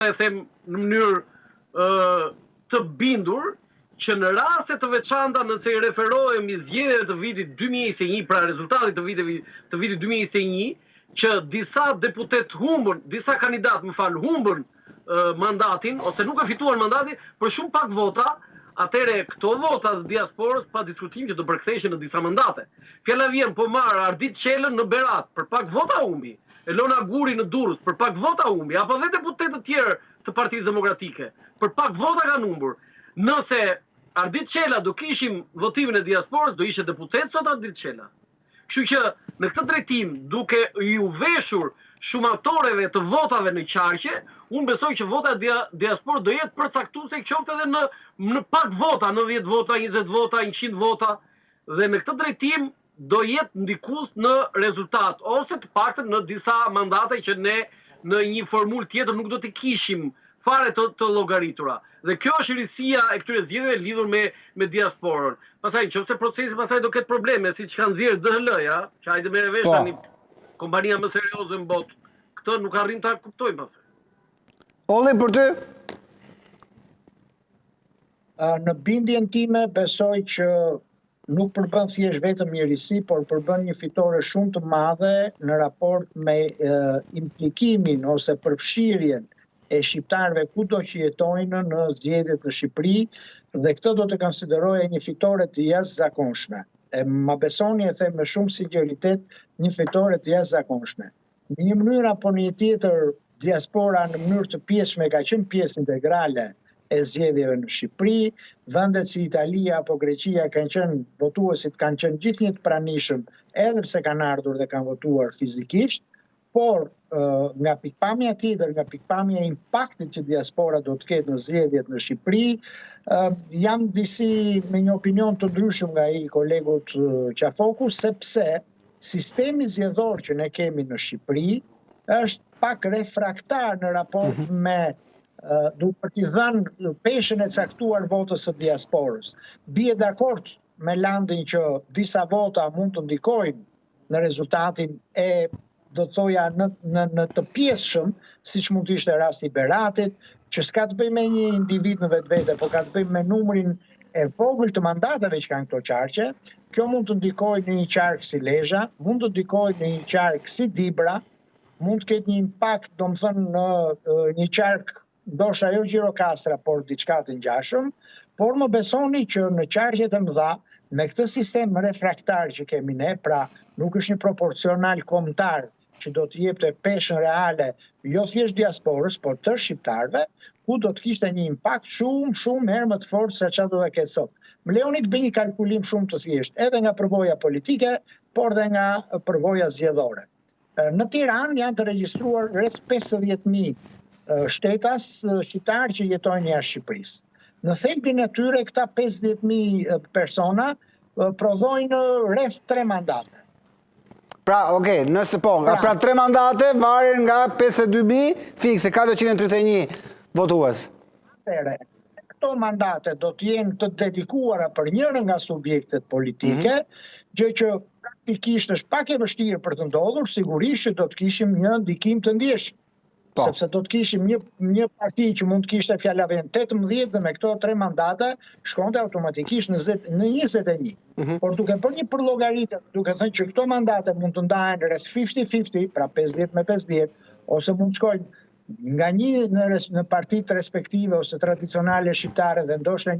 e them në mënyrë të bindur që në raste të veçanta nëse i referohemi zgjedhjeve të vitit 2021, pra rezultatit të viteve të vitit 2021, që disa deputetë humbën, disa kandidatë, më fal, humbën mandatin ose nuk e fituan mandatin për shumë pak vota, atëherë këto vota të diasporës pa diskutim që do përktheheshin në disa mandate. Fjala vjen po marr Ardit Çelën në Berat, për pak vota humbi. Elona Guri në Durrës, për pak vota humbi, apo dhe deputetë të tjerë të Partisë Demokratike, për pak vota kanë humbur. Nëse Ardit Çela do kishim votimin e diasporës, do ishte deputet sot Ardit Çela. Kështu që në këtë drejtim, duke iu veshur shumatoreve të votave në qarqe, unë besoj që vota e diasporës do jetë përcaktuese qoftë edhe në në pak vota, 90 vota, 20 vota, 100 vota, dhe në këtë drejtim do jetë ndikues në rezultat, ose të paktën në disa mandate që ne në një formulë tjetër nuk do t'i kishim fare të, të llogaritura. Dhe kjo është risia e këtyre zgjedhjeve lidhur me me diasporën. Pastaj nëse procesi pastaj do ketë probleme, siç ka nxjerrë DHL-ja, që hajde merre vesh tani kompania më serioze në botë, këtë nuk arrim ta kuptojmë pastaj. Olli për ty? Në bindjen time besoj që nuk përbën thjesht vetëm një risi, por përbën një fitore shumë të madhe në raport me implikimin ose përfshirjen e shqiptarëve kudo që jetojnë në zgjedhjet në Shqipëri dhe këtë do të konsideroja një fitore të jashtëzakonshme. E ma besoni e them me shumë sinqeritet, një fitore të jashtëzakonshme. Në një mënyrë apo në një tjetër, diaspora në mënyrë të pjesshme ka qenë pjesë integrale e zgjedhjeve në Shqipëri, vendet si Italia apo Greqia kanë qenë votuesit kanë qenë gjithnjë të pranishëm, edhe pse kanë ardhur dhe kanë votuar fizikisht, por nga pikpamja tjetër, nga pikpamja e impaktit që diaspora do të ketë në zgjedhjet në Shqipëri, jam disi me një opinion të ndryshëm nga i kolegut Qafoku, sepse sistemi zgjedhor që ne kemi në Shqipëri është pak refraktar në raport me duke për t'i dhënë peshën e caktuar votës së diasporës. Bie dakord me Landin që disa vota mund të ndikojnë në rezultatin e do të thoja në në në të pjesshëm, siç mund të ishte rasti i Beratit, që s'ka të bëjë me një individ në vetvete, por ka të bëjë me numrin e vogël të mandateve që kanë këto qarqe. Kjo mund të ndikojë në një qark si Lezha, mund të ndikojë në një qark si Dibra, mund të ketë një impakt, domethënë në një qark ndoshta jo Gjirokastra, por diçka të ngjashëm, por më besoni që në qarqet e mëdha, me këtë sistem refraktar që kemi ne, pra nuk është një proporcional kombëtar që do të jepte peshën reale jo thjesht diasporës, por të shqiptarëve, ku do të kishte një impakt shumë, shumë herë më të fortë se çfarë do të ketë sot. Më lejoni të bëj një kalkulim shumë të thjeshtë, edhe nga përvoja politike, por dhe nga përvoja zgjedhore. Në Tiranë janë të regjistruar rreth 50.000 shtetas shqiptarë që jetojnë jashtë Shqipërisë. Në thelbin e tyre këta 50.000 persona prodhojnë rreth 3 mandate. Pra, okay, nëse po, pra, pra 3 mandate varen nga 52.000 fikse 431 votues. Atëherë, se këto mandate do të jenë të dedikuara për njërën nga subjektet politike, gjë që praktikisht është pak e vështirë për të ndodhur, sigurisht që do të kishim një ndikim të ndjeshëm. Sepse do të kishim një një parti që mund të kishte fjala vjen 18 dhe me këto tre mandate shkonte automatikisht në 20, në 21. Por duke bërë një përllogaritje, duke thënë që këto mandate mund të ndahen rreth 50-50, pra 50 me 50, ose mund të shkojnë nga një në, res, në partitë respektive ose tradicionale shqiptare dhe ndoshta një